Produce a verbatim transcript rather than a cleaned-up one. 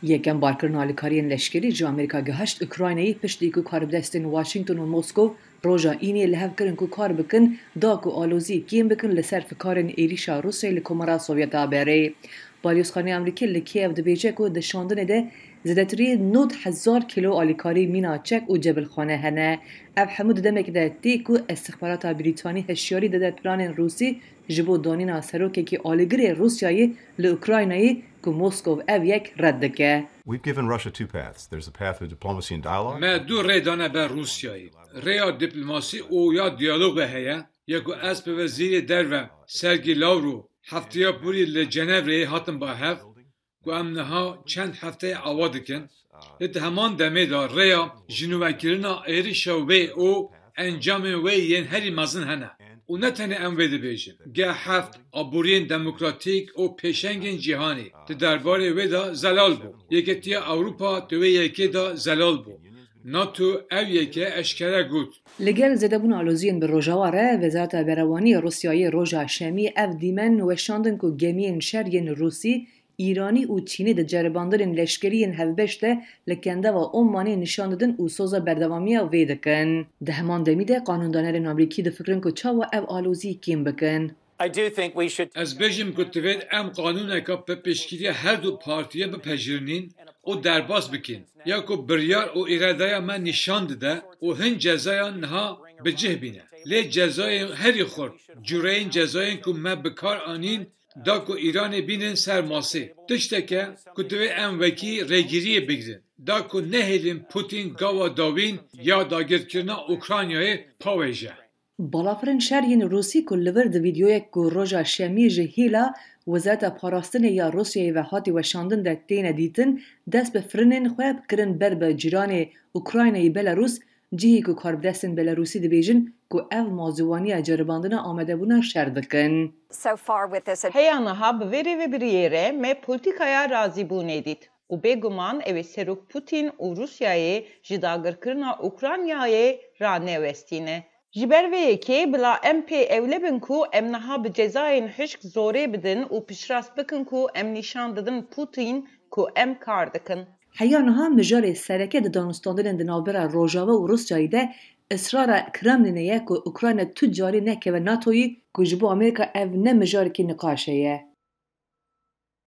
Yekem barkirina alîkariyên leşkerî ji Amerîka gihişt Ukraynayê, piştî ku karbidestên Washington û Moskow roja Înê li hev kirin ku kar bikin, da ku alozî kêm bikin li ser fikarên êrîşa Rûsyayê li Komara Sovyeta berê. Balyozxaneya Amerîkî li Kiev dibêje ku di şandinê de zêdetirî nod hezar kîlo alîkarî mîna çek û cebilxane hene. Ev hemû di demekê de tê ku îstixbarata Brîtanî hişyarî dide planên Rûsî ji bo danîna serokekî alîgirê Rûsyayê li Ukraynayê, ku Moskow ev yek red dike. We've given Russia two paths. There's a path of diplomacy and dialogue. Me du rê dane ber Rûsyayê. Rêya diplomasî û ya diyalogê heye. Ya ku ez bi wezîrê derve Sergî Lavrov hefteya borî li Cenevreyê hatin ba hev, ku em niha çend hefteyê ava dikin. Lê di heman demê de rêya jinûvekirina êrişa wê û encamên wê yên herî mezin hene. Û ne tenê em wê dibêjin. G heft, aboriyên demokratîk û pêşengên cîhanê di derbarê wê de zelal bû. Yeketiya Ewropa di wê yekê de zelal bû. NATO ev yeke eşkere got. Li gel zêdebûna aloziyên bi Rojava re, Wezareta Berewanî ya Rûsyayê roja Şemî ev dîmen weşandin ku gemiyên şer yên Rûsî, Îranî û Çînî di ceribandinên leşkerî yên hevbeş de li kendewa Omanê nîşan didin û soza berdewamiya wê dikin. Di heman demî de qanûndanerên Amerîkî difikirin ku çawa ev alozî kêm bikin. I do think we should Ez bêjim ku divêt em qanûneka bi piştgiriya her du partiyê bipejirînin û derbas bikin. Ya ku biryar û îradeya me nîşan dide û hin cezayan niha bi cih bîne. Lê cezayên herî xurt, cûreyên cezayên ku me bi kar anîn, da ku Îranê bînin ser masê. Tişteke ku divê em wekî rêgiriyê bigrin. Da ku nehêlin Putin gava dawîn ya dagirkirina Ukraynayê pawêje. Balafirên şer yên Rûsî ku li vir di vîdeoyek ku roja Şemî ji hêla Wezareta Parastinê ya Rûsyayê ve hatî weşandin de têne dîtin, dest bi firinên xwe kirin ber bi cîranê Ukraynayê Belarûs, cihê ku karbidestên Belarûsî dibêjin ku ev mazûwaniya ceribandina amadebûna şer dikin. So far with this. Heya niha bi vê rêvebiriyê re me polîtîkaya razîbûnê dît û bêguman ew ê serok Putin û Rûsyayê ji dagirkirina Ukraynayê ranewestîne. Ji ber vê yekê bila em pê ewle bin ku em niha bi cezayên hişk zorê bidin û piştrast bikin ku em nîşan didin Putin ku em kar dikin. Heya niha mijarê sereke di danûstandinên di navbera Rojava û Rûsyayê de israra Kremlînê ye ku Ukrayna tu carî nekeve NATOyê, ku ji bo Amerîka ev ne mijarekî niqaşê ye.